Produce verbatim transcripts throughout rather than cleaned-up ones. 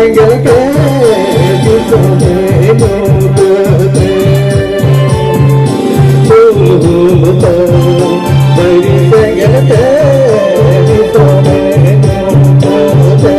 ᱥᱮᱸᱜᱮᱞ ᱛᱮ ᱫᱤᱥᱚᱢᱮ ᱧᱩᱛᱟᱹᱛᱮ, ᱦᱩᱞ ᱦᱩᱞ ᱛᱮ ᱵᱟᱹᱭᱨᱤ ᱥᱮᱸᱜᱮᱞ ᱛᱮ ᱫᱤᱥᱚᱢᱮ ᱧᱩᱛᱟᱹᱛᱮ᱾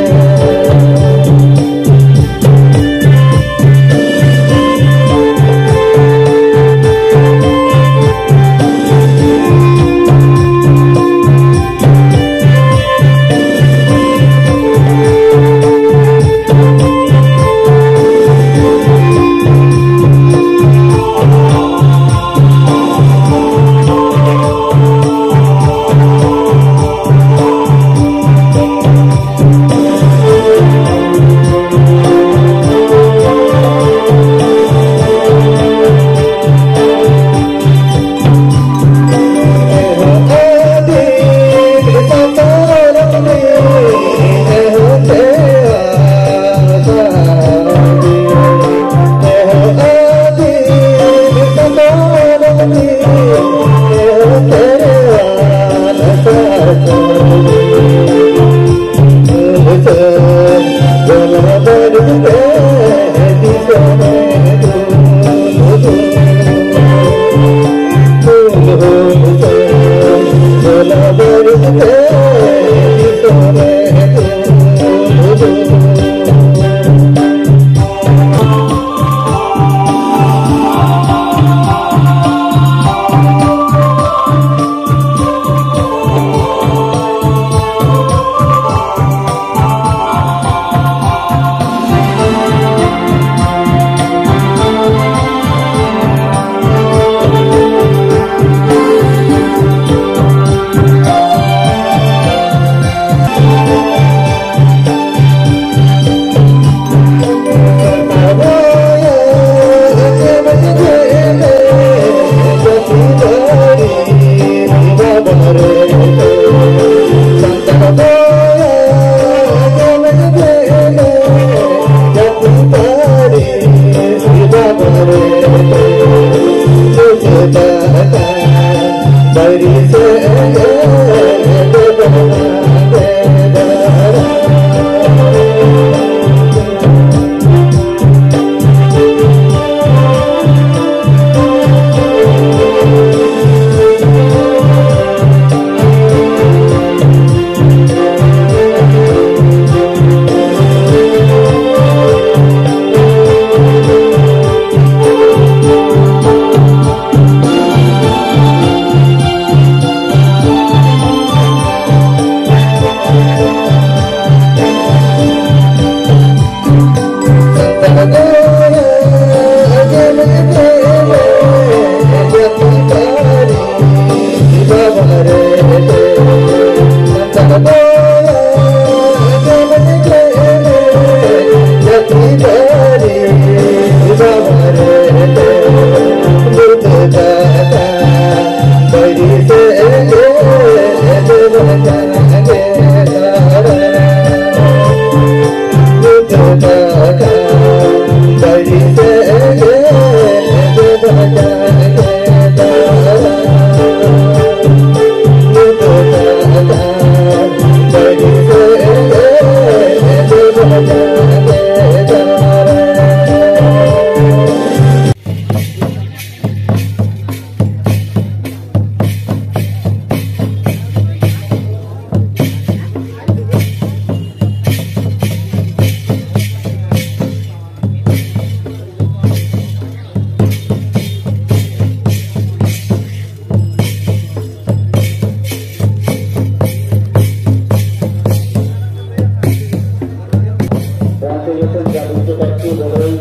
পৌঁছে গেছেন জাতীয় প্রার্থী বলেই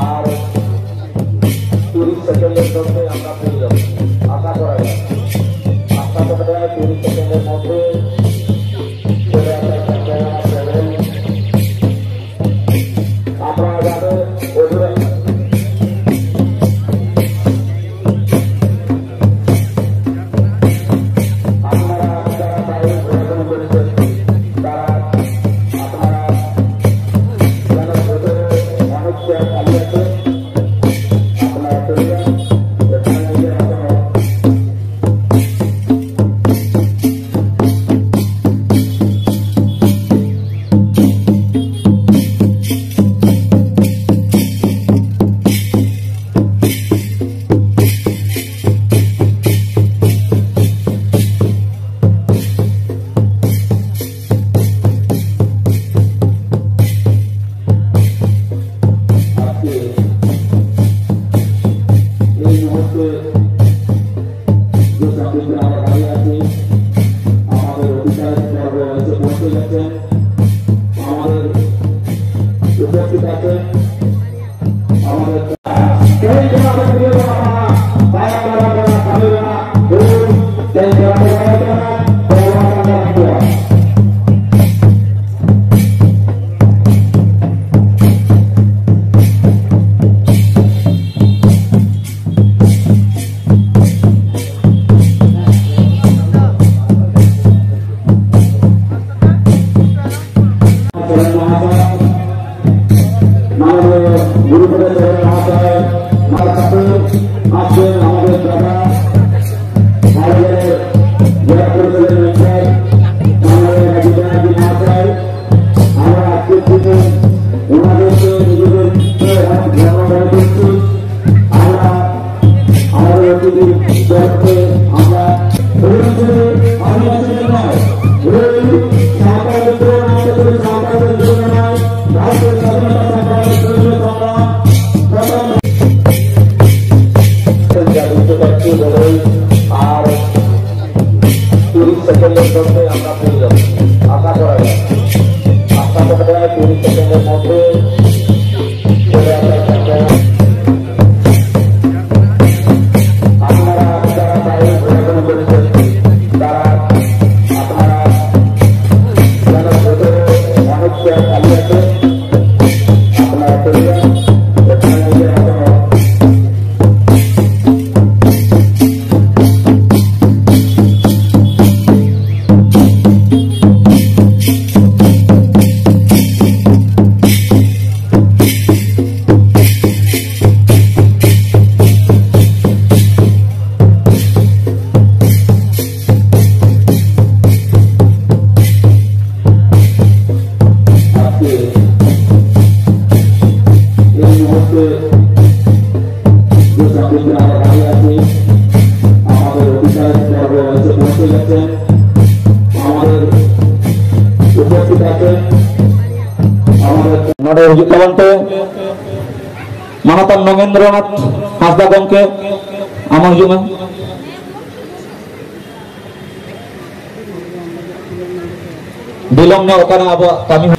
আর তিরিশ সেকেন্ডের মধ্যে আমরা পেয়ে যাব। আশা করা যায়, আশা করা যায় তিরিশ সেকেন্ডের মধ্যে চলে আসার সম্ভাবনা প্রবল। আপনারা যাতে অধীর, আপনারা যারা বাইরে ঘোরাঘুরি করছেন, তারা, আপনারা যেন ভেতরে অনেক চেয়ার খালি আছে, আপনারা চলে যান। এখানে নিজের মতন আজকে এই মুহূর্তে যে সঙ্গীতরা আমরা দাঁড়িয়ে আছি, আমাদের অধিকার পর্ব এসে পৌঁছে গেছে। আমাদের উপস্থিত আছে আমাদের ᱡᱟᱦᱟᱸ ᱛᱮ ᱥᱟᱫᱷᱤᱱᱚᱛᱟ ᱥᱟᱯᱲᱟᱣ ᱥᱤᱨᱡᱟᱹ ᱛᱟᱵᱚᱱᱟ, ᱡᱟᱦᱟᱸ ᱫᱩᱥᱚ ᱯᱟᱸᱪᱴᱤ ᱞᱟᱹᱲᱦᱟᱹᱭ ᱟᱨ ᱛᱤᱨᱤᱥ ᱥᱮᱠᱮᱱᱰ ᱮᱨ ᱢᱚᱫᱽᱫᱷᱮ ᱟᱥᱟ ᱯᱩᱨᱡᱚᱱ, ᱟᱥᱟ ᱠᱚᱨᱟ ᱡᱟᱭ, ᱟᱥᱟ ᱠᱚᱨᱟ ᱡᱟᱭ ᱛᱤᱨᱤᱥ ᱥᱮᱠᱮᱱᱰ ᱮᱨ ᱢᱚᱫᱽᱫᱷᱮ ᱪᱚᱞᱮ ᱟᱥᱟ ᱠᱚᱨᱟ ᱡᱟᱭ᱾ ᱟᱯᱱᱟᱨᱟᱜ ᱟᱯᱱᱟᱨᱟᱜ ᱫᱟᱲᱮ ᱜᱚᱲᱚ ᱜᱚᱲᱚ ᱠᱚᱨᱮ ᱛᱟᱨᱟ ᱟᱯᱱᱟᱨᱟᱜ ᱡᱟᱦᱟᱸ ᱡᱚᱛᱚ ᱢᱟᱱᱩᱥ ᱠᱚ ᱠᱟᱹᱢᱤᱭᱟᱠᱚ, ᱟᱯᱱᱟᱨ ᱠᱚ ᱞᱟᱹᱭᱟ, ᱡᱚᱛᱚ ᱞᱟᱹᱜᱤᱫ ᱟᱯᱱᱟᱨ আজকে এই মুহূর্তে যে সংবিধান রায় আছে, আমাদের অধিকার পর্ব এসে পৌঁছে গেছে। আমাদের উপস্থিত আছেন আমাদের ᱱᱚᱰᱮ ᱦᱤᱡᱩᱜ ᱛᱟᱵᱚᱱ ᱯᱮ ᱢᱟᱱᱚᱛᱟᱱ ᱱᱚᱜᱮᱱᱫᱨᱚᱱᱟᱛᱷ ᱦᱟᱸᱥᱫᱟ ᱜᱚᱢᱠᱮ, ᱟᱢ ᱦᱚᱸ ᱦᱤᱡᱩᱜ ᱢᱮ᱾ ᱵᱤᱞᱚᱢ ᱧᱚᱜ ᱠᱟᱱᱟ ᱟᱵᱚᱣᱟᱜ ᱠᱟᱹᱢᱤ ᱦᱚᱸ᱾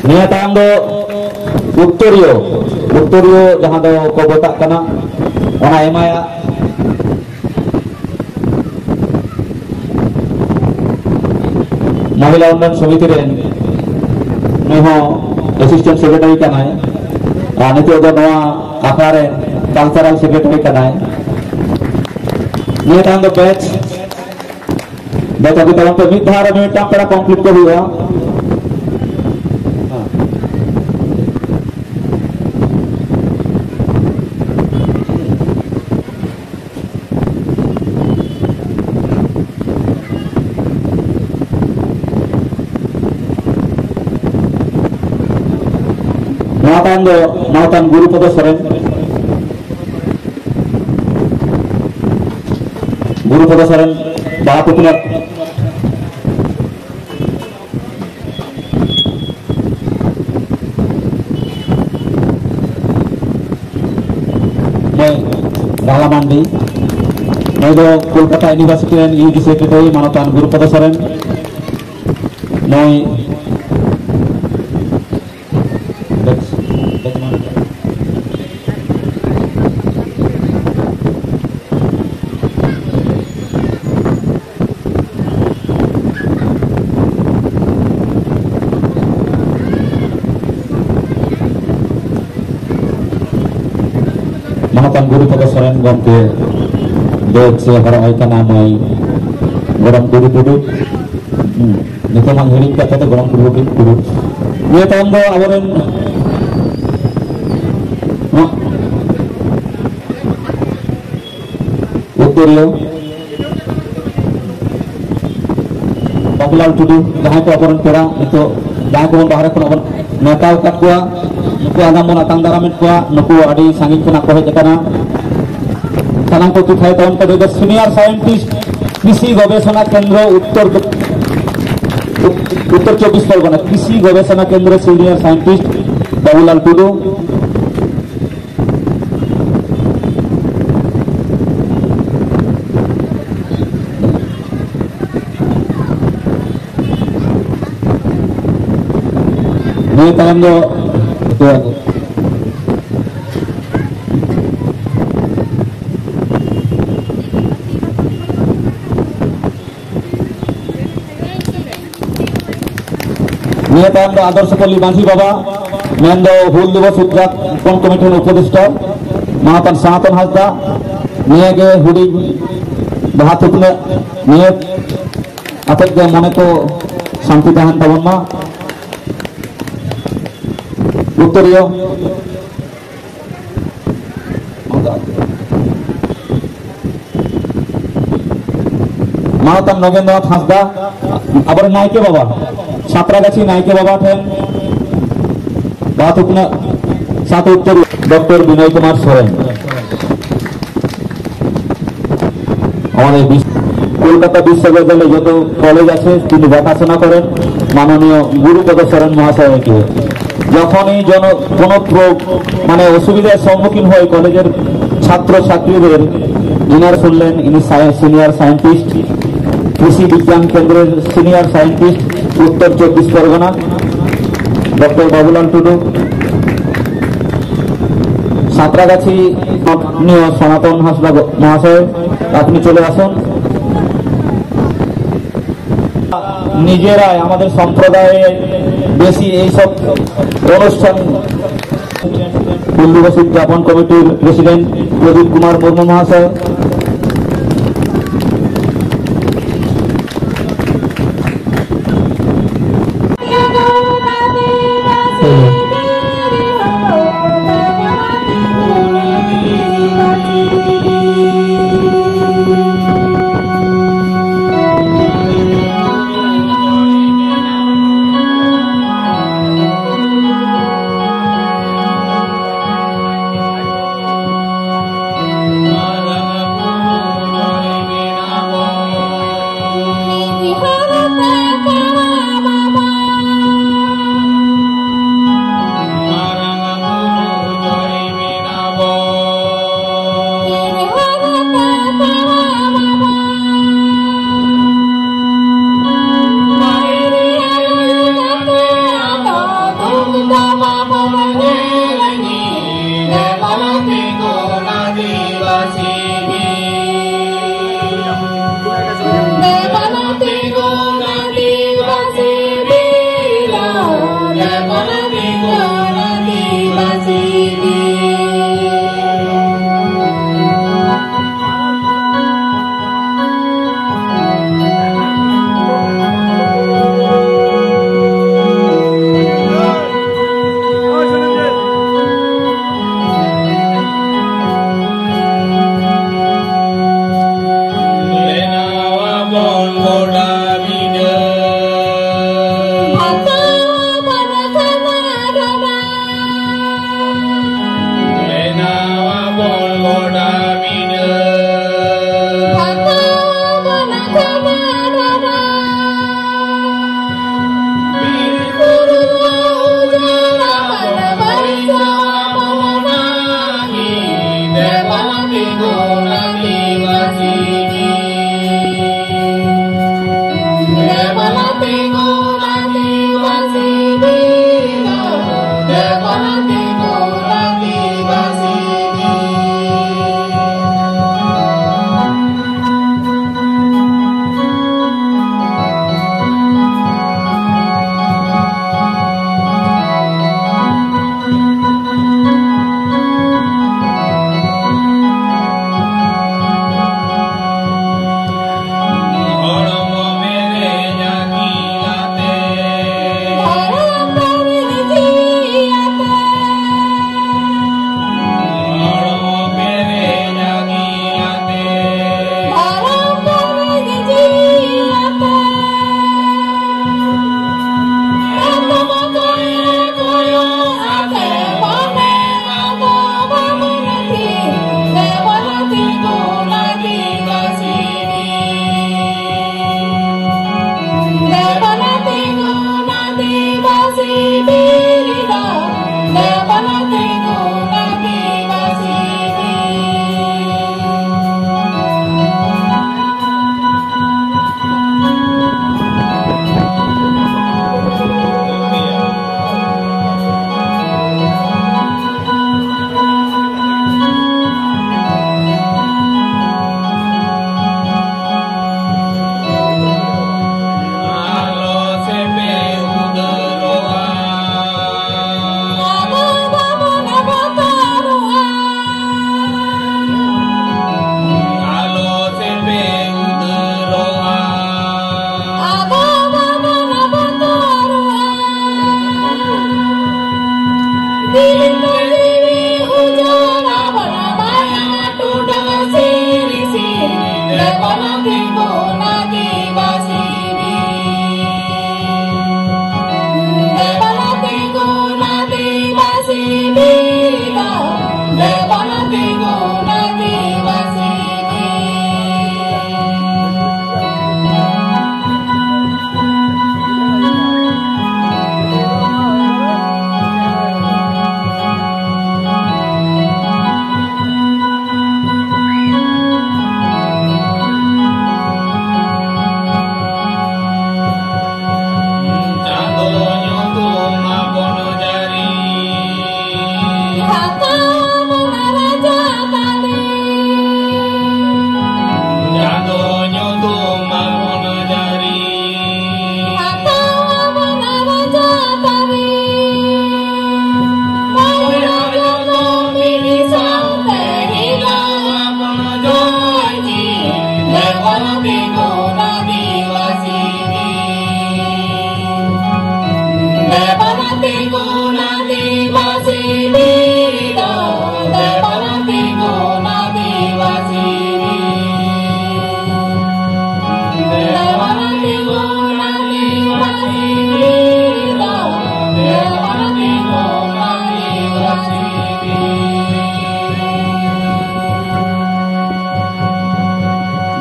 ᱱᱤᱭᱟᱹ ᱛᱟᱭᱚᱢ ᱫᱚ ᱩᱛᱛᱚᱨᱤᱭᱟᱹ, ᱩᱛᱛᱚᱨᱤᱭᱟᱹ ᱡᱟᱦᱟᱸ ᱫᱚ ᱠᱚ ᱢᱮᱛᱟᱜ ᱠᱟᱱᱟ, ᱚᱱᱟ ᱮᱢᱟᱭᱟ᱾ ᱢᱚᱦᱤᱞᱟ ᱩᱱᱱᱚᱭᱚᱱ ᱥᱚᱢᱤᱛᱤ ᱨᱮᱱ ᱱᱩᱭ ᱦᱚᱸ ᱮᱥᱤᱥᱴᱮᱱᱴ ᱥᱮᱠᱨᱮᱴᱟᱨᱤ ᱠᱟᱱᱟᱭ, ᱟᱨ ᱱᱤᱛᱚᱜ ᱫᱚ ᱱᱚᱣᱟ ᱟᱠᱷᱲᱟ ᱨᱮ ᱠᱟᱞᱪᱟᱨᱟᱞ ᱥᱮᱠᱨᱮᱴᱟᱨᱤ ᱠᱟᱱᱟᱭ᱾ ᱱᱤᱭᱟᱹ ᱛᱟᱭᱚᱢ ᱫᱚ ᱵᱮᱪ, ᱵᱮᱪ ᱟᱹᱜᱩ ᱛᱟᱵᱚᱱ ᱯᱮ, ᱢᱤᱫ ᱫᱷᱟᱣ ᱨᱮ ᱢᱤᱫᱴᱟᱝ ᱯᱮᱲᱟ ᱠᱚᱢᱯᱞᱤᱴ ᱠᱚ ᱦᱩᱭᱩᱜᱼᱟ᱾ ᱱᱚᱣᱟ ᱛᱟᱭᱚᱢ ᱫᱚ ᱢᱟᱱᱚᱛᱟᱱ ᱜᱩᱨᱩᱯᱚᱫᱚ ᱥᱚᱨᱮᱱ᱾ ᱜᱩᱨᱩᱯᱚᱫᱚ ᱥᱚᱨᱮᱱ, ᱵᱟᱦᱟ ᱛᱷᱩᱯᱱᱟᱹᱜ᱾ ᱢᱟᱹᱭ ᱨᱟᱦᱞᱟ ᱢᱟᱱᱰᱤ, ᱱᱩᱭ ᱫᱚ ᱠᱳᱞᱠᱟᱛᱟ ᱤᱭᱩᱱᱤᱵᱷᱟᱨᱥᱤᱴᱤ ᱨᱮᱱ ᱤᱭᱩ ᱡᱤ ᱥᱮᱠᱨᱮᱴᱟᱨᱤ ᱢᱟᱱᱚᱛᱟᱱ ᱜᱩᱨᱩᱯᱚᱫᱚ ᱥᱚᱨᱮᱱ᱾ ᱱᱩᱭ ᱢᱟᱱᱚᱛᱟᱱ ᱜᱩᱨᱩᱯᱚᱫᱚ ᱥᱚᱨᱮᱱ ᱜᱚᱢᱠᱮ ᱵᱮᱜᱽ ᱥᱮ ᱦᱚᱨᱚᱜ ᱟᱭ ᱠᱟᱱᱟ ᱢᱟᱹᱭ ᱜᱚᱲᱚᱢ ᱠᱩᱲᱤ ᱴᱩᱰᱩ᱾ ᱦᱩᱸ, ᱱᱤᱛᱚᱜ ᱢᱟ ᱦᱤᱲᱤᱧ ᱠᱟᱛᱮ ᱫᱚ ᱜᱚᱲᱚᱢ ᱠᱩᱲᱤ ᱴᱩᱰᱩ᱾ ᱱᱤᱭᱟᱹ ᱛᱟᱭᱚᱢ ᱫᱚ ᱟᱵᱚᱨᱮᱱ ᱩᱛᱛᱚᱨᱤᱭᱟᱹ ᱵᱟᱵᱩᱞᱟᱞ ᱴᱩᱰᱩ, ᱡᱟᱦᱟᱸᱭ ᱠᱚ ᱟᱵᱚᱨᱮᱱ ᱯᱮᱲᱟ, ᱱᱤᱛᱚᱜ ᱡᱟᱦᱟᱸᱭ ᱠᱚᱵᱚᱱ ᱵᱟᱦᱨᱮ ᱠᱷᱚᱱᱟᱜ ᱵᱚᱱ ᱱᱮᱣᱛᱟ ᱟᱠᱟᱫ ᱠᱚᱣᱟ, ᱱᱩᱠᱩ ᱟᱜᱟᱢ ᱵᱚᱱ ᱟᱛᱟᱝ ᱫᱟᱨᱟᱢᱮᱫ ᱠᱚᱣᱟ, ᱱᱩᱠᱩ ᱟᱹᱰᱤ ᱥᱟᱺᱜᱤᱧ ᱠᱷᱚᱱᱟᱜ ᱠᱚ ᱦᱮᱡ ᱟᱠᱟᱱᱟ᱾ ᱥᱟᱱᱟᱢ ᱠᱚ ᱠᱤᱯᱷᱟᱭ ᱛᱟᱵᱚᱱ ᱠᱚ ᱫᱚ ᱥᱤᱱᱤᱭᱟᱨ ᱥᱟᱭᱮᱱᱴᱤᱥᱴ ᱠᱨᱤᱥᱤ ᱜᱚᱵᱮᱥᱚᱱᱟ ᱠᱮᱱᱫᱨᱚ ᱩᱛᱛᱚᱨ, ᱩᱛᱛᱚᱨ ᱪᱚᱵᱵᱤᱥ ᱯᱚᱨᱜᱚᱱᱟ ᱠᱨᱤᱥᱤ ᱜᱚᱵᱮᱥᱚᱱᱟ ᱠᱮᱱᱫᱨᱚ ᱥᱤᱱᱤᱭᱟᱨ ᱥᱟᱭᱮᱱᱴᱤᱥᱴ ᱵᱟᱵᱩᱞᱟᱞ ᱴᱩᱰᱩ᱾ ᱱᱤᱭᱟᱹ ᱛᱟᱭᱚᱢ ᱫᱚ ᱱᱤᱭᱟᱹ ᱛᱟᱭᱚᱢ ᱫᱚ ᱟᱫᱚᱨᱥᱚᱯᱚᱞᱞᱤ ᱢᱟᱹᱡᱷᱤ ᱵᱟᱵᱟ, ᱢᱮᱱᱫᱚ ᱦᱩᱞ ᱫᱤᱵᱚᱥ ᱩᱫᱽᱜᱷᱟᱴᱚᱱ ᱠᱚᱢᱤᱴᱤ ᱨᱮᱱ ᱩᱯᱚᱫᱮᱥᱴᱟ ᱢᱟᱱᱚᱛᱟᱱ ᱥᱟᱱᱟᱛᱚᱱ ᱦᱟᱸᱥᱫᱟ᱾ ᱱᱤᱭᱟᱹ ᱜᱮ ᱦᱩᱰᱤᱧ ᱵᱟᱦᱟ ᱛᱷᱩᱯᱱᱟᱹᱜ ᱱᱤᱭᱟᱹ ᱟᱛᱮᱫ ᱜᱮ ᱢᱚᱱᱮ ᱠᱚ ᱥᱟᱱᱛᱤ ᱛᱟᱦᱮᱱ ᱛᱟᱵᱚᱱ ᱢᱟ᱾ ᱩᱛᱛᱚᱨᱤᱭᱟᱹ ᱢᱟᱱᱚᱛᱟᱱ ᱱᱚᱜᱮᱱᱫᱨᱚᱱᱟᱛᱷ ᱦᱟᱸᱥᱫᱟ, ᱟᱵᱚᱨᱮᱱ ᱱᱟᱭᱠᱮ ᱵᱟᱵᱟ, ᱥᱟᱸᱛᱨᱟᱜᱟᱪᱷᱤ ᱱᱟᱭᱠᱮ ᱵᱟᱵᱟ ᱴᱷᱮᱱ ᱵᱟᱦᱟ ᱛᱷᱩᱯᱱᱟᱹᱜ ᱥᱟᱶᱛᱮ ᱩᱛᱛᱚᱨ ᱰᱚᱠᱴᱚᱨ ᱵᱤᱱᱚᱭ ᱠᱩᱢᱟᱨ ᱥᱚᱨᱮᱱ᱾ আমাদের বিশ্ব- কলকাতা বিশ্ববিদ্যালয়ে যত কলেজ আছে, তিনি দেখাশোনা করেন মাননীয় গুরুপদ সরেন মহাশয়কে। যখনই জন কোনো প্র- মানে অসুবিধার সম্মুখীন হয় কলেজের ছাত্র ছাত্রীদের, ইনার শুনলেন, ইনি সিনিয়র সায়েন্টিস্ট, কৃষি বিজ্ঞান কেন্দ্রের সিনিয়র সায়েন্টিস্ট, উত্তর চব্বিশ পরগনা, ডক্টর বাবুলাল টুডু। সাঁতরাগাছি মাননীয় সনাতন হাঁসদা মহাশয়, আপনি চলে আসুন। নিজেরাই আমাদের সম্প্রদায়ে বেশি এইসব অনুষ্ঠান। হুল দিবস উদযাপন কমিটির প্রেসিডেন্ট প্রদীপ কুমার মুর্মু মহাশয়।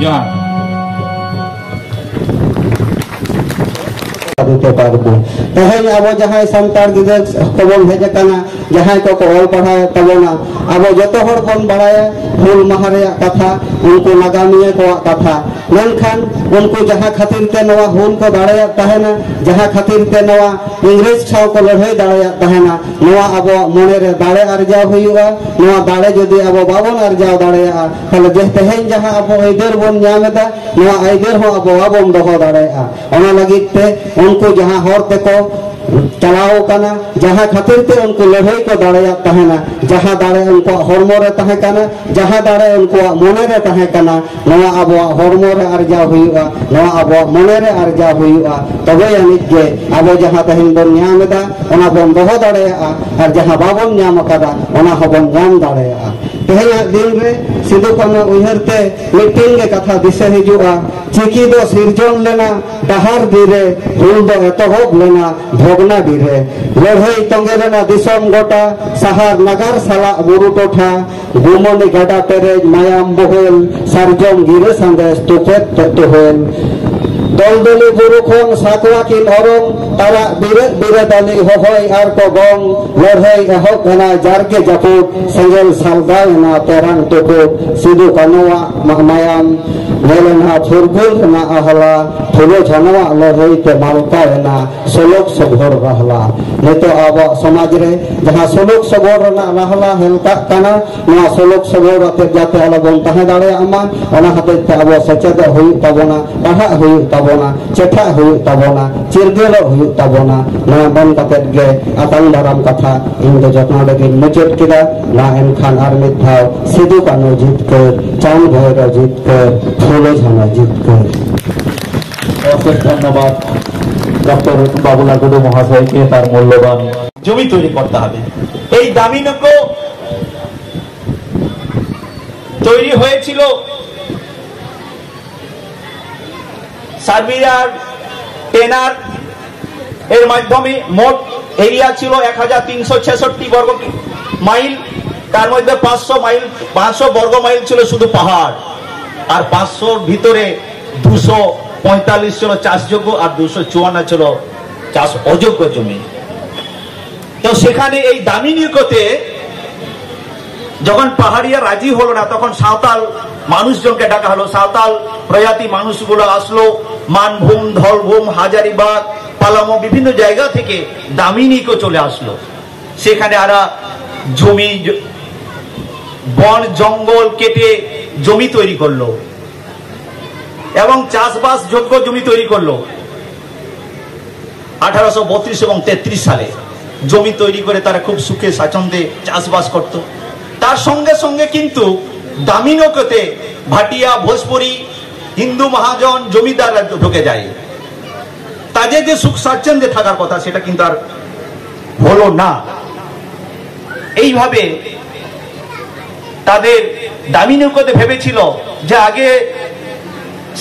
ᱡᱚᱦᱟᱨ᱾ ᱟᱹᱜᱩ ᱠᱮ ᱵᱟᱫ ᱢᱮ᱾ ᱛᱮᱦᱮᱧ ᱟᱵᱚ ᱡᱟᱦᱟᱸᱭ ᱥᱟᱱᱛᱟᱲ ᱜᱤᱫᱽᱨᱟᱹ ᱠᱚᱵᱚᱱ ᱦᱮᱡ ᱟᱠᱟᱱᱟ, ᱡᱟᱦᱟᱸᱭ ᱠᱚᱠᱚ ᱚᱞ ᱯᱟᱲᱦᱟᱣᱮᱫ ᱛᱟᱵᱚᱱᱟ, ᱟᱵᱚ ᱡᱚᱛᱚ ᱦᱚᱲ ᱵᱚᱱ ᱵᱟᱲᱟᱭᱟ ᱦᱩᱞ ᱢᱟᱦᱟ ᱨᱮᱭᱟᱜ ᱠᱟᱛᱷᱟ, ᱩᱱᱠᱩ ᱱᱟᱜᱟᱢᱤᱭᱟᱹ ᱠᱚᱣᱟᱜ ᱠᱟᱛᱷᱟ᱾ ᱢᱮᱱᱠᱷᱟᱱ ᱩᱱᱠᱩ ᱡᱟᱦᱟᱸ ᱠᱷᱟᱹᱛᱤᱨ ᱛᱮ ᱱᱚᱣᱟ ᱦᱩᱞ ᱠᱚ ᱫᱟᱲᱮᱭᱟᱜ ᱛᱟᱦᱮᱱᱟ, ᱡᱟᱦᱟᱸ ᱠᱷᱟᱹᱛᱤᱨ ᱛᱮ ᱱᱚᱣᱟ ᱤᱝᱨᱮᱡᱽ ᱥᱟᱶ ᱠᱚ ᱞᱟᱹᱲᱦᱟᱹᱭ ᱫᱟᱲᱮᱭᱟᱜ ᱛᱟᱦᱮᱱᱟ, ᱱᱚᱣᱟ ᱟᱵᱚᱣᱟᱜ ᱢᱚᱱᱮ ᱨᱮ ᱫᱟᱲᱮ ᱟᱨᱡᱟᱣ ᱦᱩᱭᱩᱜᱼᱟ᱾ ᱱᱚᱣᱟ ᱫᱟᱲᱮ ᱡᱩᱫᱤ ᱟᱵᱚ ᱵᱟᱵᱚᱱ ᱟᱨᱡᱟᱣ ᱫᱟᱲᱮᱭᱟᱜᱼᱟ, ᱛᱟᱦᱚᱞᱮ ᱡᱮ ᱛᱮᱦᱮᱧ ᱡᱟᱦᱟᱸ ᱟᱵᱚ ᱟᱹᱭᱫᱟᱹᱨ ᱵᱚᱱ ᱧᱟᱢ ᱮᱫᱟ, ᱱᱚᱣᱟ ᱟᱹᱭᱫᱟᱹᱨ ᱦᱚᱸ ᱟᱵᱚ ᱵᱟᱵᱚᱱ ᱫᱚᱦᱚ ᱫᱟᱲᱮᱭᱟᱜᱼᱟ᱾ ᱚᱱᱟ ᱞᱟᱹᱜᱤᱫ ᱛᱮ ᱩᱱᱠᱩ ᱡᱟᱦᱟᱸ ᱦᱚᱨ ᱛᱮᱠᱚ ᱪᱟᱞᱟᱣ ᱠᱟᱱᱟ, ᱡᱟᱦᱟᱸ ᱠᱷᱟᱹᱛᱤᱨ ᱛᱮ ᱩᱱᱠᱩ ᱞᱟᱹᱲᱦᱟᱹᱭ ᱠᱚ ᱫᱟᱲᱮᱭᱟᱜ ᱛᱟᱦᱮᱱᱟ, ᱡᱟᱦᱟᱸ ᱫᱟᱲᱮ ᱩᱱᱠᱩᱣᱟᱜ ᱦᱚᱲᱢᱚ ᱨᱮ ᱛᱟᱦᱮᱸ ᱠᱟᱱᱟ, ᱡᱟᱦᱟᱸ ᱫᱟᱲᱮ ᱩᱱᱠᱩᱣᱟᱜ ᱢᱚᱱᱮ ᱨᱮ ᱛᱟᱦᱮᱸ ᱠᱟᱱᱟ, ᱱᱚᱣᱟ ᱟᱵᱚᱣᱟᱜ ᱦᱚᱲᱢᱚ ᱨᱮ ᱟᱨᱡᱟᱣ ᱦᱩᱭᱩᱜᱼᱟ, ᱱᱚᱣᱟ ᱟᱵᱚᱣᱟᱜ ᱢᱚᱱᱮ ᱨᱮ ᱟᱨᱡᱟᱣ ᱦᱩᱭᱩᱜᱼᱟ᱾ ᱛᱚᱵᱮ ᱟᱹᱱᱤᱡ ᱜᱮ ᱟᱵᱚ ᱡᱟᱦᱟᱸ ᱛᱮᱦᱮᱧ ᱵᱚᱱ ᱧᱟᱢ ᱮᱫᱟ, ᱚᱱᱟ ᱵᱚᱱ ᱫᱚᱦᱚ ᱫᱟᱲᱮᱭᱟᱜᱼᱟ, ᱟᱨ ᱡᱟᱦᱟᱸ ᱵᱟᱵᱚᱱ ᱧᱟᱢ ᱟᱠᱟᱫᱟ, ᱚᱱᱟ ᱦᱚᱸᱵᱚᱱ ᱧᱟᱢ ᱫᱟᱲᱮᱭᱟᱜᱼᱟ᱾ ᱛᱮᱦᱮᱧᱟᱜ ᱫᱤᱱ ᱨᱮ ᱥᱤᱫᱩ ᱠᱟᱹᱱᱦᱩ ᱩᱭᱦᱟᱹᱨ ᱛᱮ ᱢᱤᱫᱴᱮᱱ ᱜᱮ ᱠᱟᱛᱷᱟ ᱫᱤᱥᱟᱹ ᱦᱤᱡᱩᱜᱼᱟ, ᱪᱤᱠᱤ ᱫᱚ ᱥᱤᱨᱡᱚᱱ ᱞᱮᱱᱟ ᱰᱟᱦᱟᱨᱰᱤ ᱨᱮ, ᱦᱩᱞ ᱫᱚ ᱮᱛᱚᱦᱚᱵ ᱞᱮᱱᱟ ᱵᱷᱚᱜᱽᱱᱟᱰᱤ ᱨᱮ᱾ ᱞᱟᱹᱲᱦᱟᱹᱭ ᱛᱚᱸᱜᱮ ᱞᱮᱱᱟ ᱫᱤᱥᱚᱢ ᱜᱚᱴᱟ, ᱥᱟᱦᱟᱨ ᱱᱟᱜᱟᱨ ᱥᱟᱞᱟᱜ ᱵᱩᱨᱩ ᱴᱚᱴᱷᱟ, ᱜᱩᱢᱟᱹᱱᱤ ᱜᱟᱰᱟ ᱯᱮᱨᱮᱡ ᱢᱟᱭᱟᱢ ᱵᱚᱦᱮᱞ, ᱥᱟᱨᱡᱚᱢ ᱜᱤᱨᱟᱹ ᱥᱟᱸᱫᱮᱥ ᱛᱩᱯᱮᱫ ᱛᱮ ᱛᱩᱦᱮᱞ᱾ ᱫᱚᱞᱫᱚᱞᱤ ᱵᱩᱨᱩ ᱠᱷᱚᱱ ᱥᱟᱠᱣᱟ ᱠᱤᱱ ᱚᱨᱚᱝ, ᱛᱟᱨᱟᱜ ᱵᱤᱨᱟᱹᱫ ᱵᱤᱨᱟᱹᱫᱟᱞᱤ ᱦᱚᱦᱚᱭ ᱟᱨ ᱠᱚ ᱜᱚᱝ᱾ ᱞᱟᱹᱲᱦᱟᱹᱭ ᱮᱦᱚᱵ ᱮᱱᱟ ᱡᱟᱨᱜᱮ ᱡᱟᱹᱯᱩᱫ, ᱥᱮᱸᱜᱮᱞ ᱥᱟᱞᱜᱟᱣ ᱮᱱᱟ ᱛᱮᱨᱟᱝ ᱛᱩᱯᱩᱫ᱾ ᱥᱤᱫᱩ ᱠᱟᱹᱱᱩᱣᱟᱜ ᱢᱟ-, ᱢᱟᱭᱟᱢ ᱧᱮᱞ ᱮᱱᱟ ᱯᱷᱩᱨᱜᱟᱹᱞ ᱨᱮᱱᱟᱜ ᱟᱦᱞᱟ, ᱯᱷᱩᱞᱳ ᱡᱷᱟᱱᱚᱣᱟᱜ ᱞᱟᱹᱲᱦᱟᱹᱭ ᱛᱮ ᱢᱟᱞᱠᱟᱣ ᱮᱱᱟ ᱥᱳᱞᱳᱠ ᱥᱚᱵᱷᱚᱨ ᱨᱟᱦᱞᱟ᱾ ᱱᱤᱛᱚᱜ ᱟᱵᱚᱣᱟᱜ ᱥᱚᱢᱟᱡᱽ ᱨᱮ ᱡᱟᱦᱟᱸ ᱥᱳᱞᱳᱠ ᱥᱚᱵᱷᱚᱨ ᱨᱮᱱᱟᱜ ᱨᱟᱦᱞᱟ ᱦᱮᱞᱠᱟᱜ ᱠᱟᱱᱟ, ᱱᱚᱣᱟ ᱥᱳᱞᱳᱠ ᱥᱚᱵᱷᱚᱨ ᱟᱛᱮ ᱡᱟᱛᱮ ᱟᱞᱚ ᱵᱚᱱ ᱛᱟᱦᱮᱸ ᱫᱟᱲᱮᱭᱟᱜ ᱢᱟ, ᱚᱱᱟ ᱦᱚᱛᱮᱡ ᱛᱮ ᱟᱵᱚ ᱥᱮᱪᱮᱫᱚᱜ ᱦᱩᱭᱩᱜ ᱛᱟᱵᱚᱱᱟ, ᱯᱟᱲᱦᱟᱜ ᱦᱩᱭᱩᱜ ᱛᱟᱵᱚᱱᱟ᱾ ᱛᱟᱵᱚᱱᱟ, ᱪᱮᱴᱷᱟᱜ ᱦᱩᱭᱩᱜ ᱛᱟᱵᱚᱱᱟ, ᱪᱤᱨᱜᱟᱹᱞᱚᱜ ᱦᱩᱭᱩᱜ ᱛᱟᱵᱚᱱᱟ᱾ ᱱᱚᱣᱟ ᱢᱮᱱ ᱠᱟᱛᱮᱫ ᱜᱮ ᱟᱛᱟᱝ ᱫᱟᱨᱟᱢ ᱠᱟᱛᱷᱟ ᱤᱧ ᱫᱚ ᱡᱚᱛᱱᱟᱣ ᱞᱟᱹᱜᱤᱫ ᱢᱩᱪᱟᱹᱫ ᱠᱮᱫᱟ᱾ ᱢᱟ ᱮᱱᱠᱷᱟᱱ ᱟᱨ ᱢᱤᱫ ᱫᱷᱟᱣ ᱥᱤᱫᱩ ᱠᱟᱹᱱᱦᱩ ᱡᱤᱛᱠᱟᱹᱨ, ᱪᱟᱸᱫ ᱵᱷᱟᱭᱨᱚ ᱡᱤᱛᱠᱟᱹᱨ, ᱯᱷᱩᱞᱳ ᱡᱷᱟᱱᱳ ᱡᱤᱛᱠᱟᱹᱨ᱾ অশেষ ধন্যবাদ ডক্টর বাবুলা টুডু মহাশয়কে তার মূল্যবান। জমি তৈরি করতে হবে। এই দামিনৌকো তৈরি হয়েছিল সার্ভেয়ার, টেনার এর মাধ্যমে। মোট এরিয়া ছিল এক হাজার তিনশো ছেষট্টি বর্গ কি-, মাইল। তার মধ্যে পাঁচশো মাইল, পাঁচশো বর্গ মাইল ছিল শুধু পাহাড়, আর পাঁচশোর ভিতরে দুশো পঁয়তাল্লিশ ছিল চাষযোগ্য আর দুশো চুয়ান্ন ছিল চাষ অযোগ্য জমি। তো সেখানে এই দামিনীকোতে যখন পাহাড়িয়া রাজি হলো না, তখন সাঁওতাল মানুষজনকে ডাকা হলো। সাঁওতাল প্রজাতি মানুষগুলো আসলো, মানভূম, ধলভূম, হাজারিবাগ, পালামো, বিভিন্ন জায়গা থেকে দামিনীকো চলে আসলো। সেখানে আরা জমি, জ-, বন জঙ্গল কেটে জমি তৈরি করলো এবং চাষবাস যোগ্য জমি তৈরি করলো। আঠারোশো বত্রিশ এবং তেত্রিশ সালে জমি তৈরি করে তারা খুব সুখে স্বাচ্ছন্দ্যে চাষবাস করত। তার সঙ্গে সঙ্গে কিন্তু দামিনকোতে ভাটিয়া, ভোজপুরি, হিন্দু মহাজন, জমিদাররা ঢুকে যায়। তাদের যে সুখ স্বাচ্ছন্দ্যে থাকার কথা, সেটা কিন্তু আর হলো না। এইভাবে তাদের দামিনকোতে ভেবেছিল যে আগে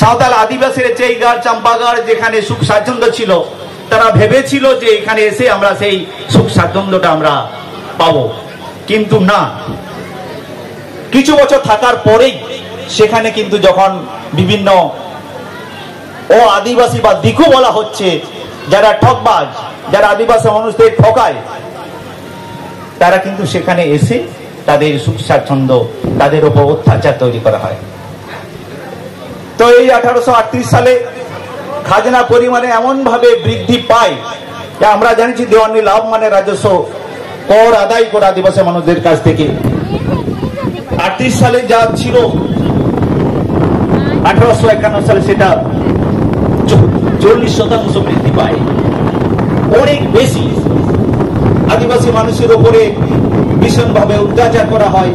সাঁওতাল আদিবাসীরা চেইগার, চাম্পাগার যেখানে সুখ স্বাচ্ছন্দ্য ছিল, তারা ভেবেছিল যে এখানে এসে আমরা সেই সুখ স্বাচ্ছন্দ্যটা আমরা পাবো, কিন্তু না। কিছু বছর থাকার পরেই সেখানে কিন্তু যখন বিভিন্ন ও আদিবাসী বা দিকু বলা হচ্ছে, যারা ঠকবাজ, যারা আদিবাসী মানুষদের ঠকায়, তারা কিন্তু সেখানে এসে তাদের সুখ স্বাচ্ছন্দ্য, তাদের উপর অত্যাচার তৈরি করা হয়। তো এই আঠারোশো আটত্রিশ সালে খাজনা পরিমাণে এমনভাবে বৃদ্ধি পায় যে আমরা জানি যে দেওয়ানি লাভ মানে রাজস্ব, কর আদায় করা আদিবাসী মানুষদের কাছ থেকে। আটত্রিশ সালে যা ছিল, আঠারোশো একান্ন সালে সেটা চল্লিশ শতাংশ বৃদ্ধি পায়, অনেক বেশি। আদিবাসী মানুষের ওপরে ভীষণভাবে অত্যাচার করা হয়,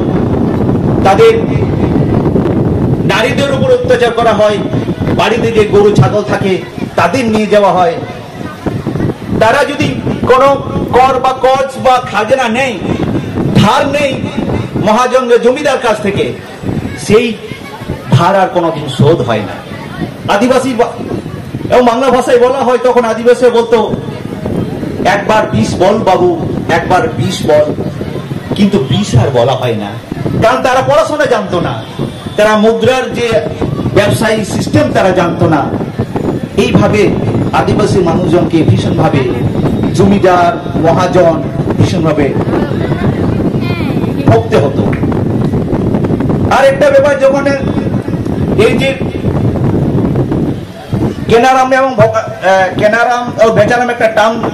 তাদের নারীদের উপর অত্যাচার করা হয়। বাড়িতে যে গরু ছাগল থাকে, তাদের নিয়ে যাওয়া হয়। তারা যদি কোনো কর বা কর্জ বা খাজনা নেই, ধার নেই মহাজন জমিদার কাছ থেকে, সেই ধার আর কোনোদিন শোধ হয় না। আদিবাসী বা-, এবং বাংলা ভাষায় বলা হয়, তখন আদিবাসী বলতো, "একবার বিষ বল বাবু, একবার বিষ বল।" কিন্তু বিষ আর বলা হয় না, কারণ তারা পড়াশোনা জানতো না, তারা মুদ্রার যে ব্যবসায়ী সিস্টেম তারা জানতো না। এইভাবে আদিবাসী মানুষজনকে ভীষণভাবে জমিদার, মহাজন ভীষণভাবে ভুগতে হতো। আর একটা ব্যাপার, যখন এই যে কেনারাম এবং ভগা-, আহ, কেনারাম ও বেচারাম একটা টার্ম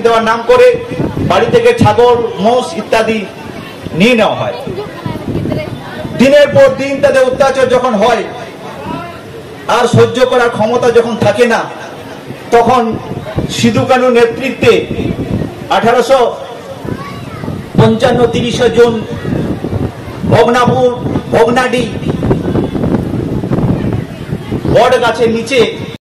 দেওয়ার নাম করে বাড়ি থেকে ছাগল, মোষ ইত্যাদি নিয়ে নেওয়া হয়। দিনের পর দিন তাদের অত্যাচার যখন হয়, আর সহ্য করার ক্ষমতা যখন থাকে না, তখন সিধু কানুর নেতৃত্বে আঠারোশো পঞ্চান্ন তিরিশে জুন ভগ্নাপুর, ভগ্নাডি বট গাছের নিচে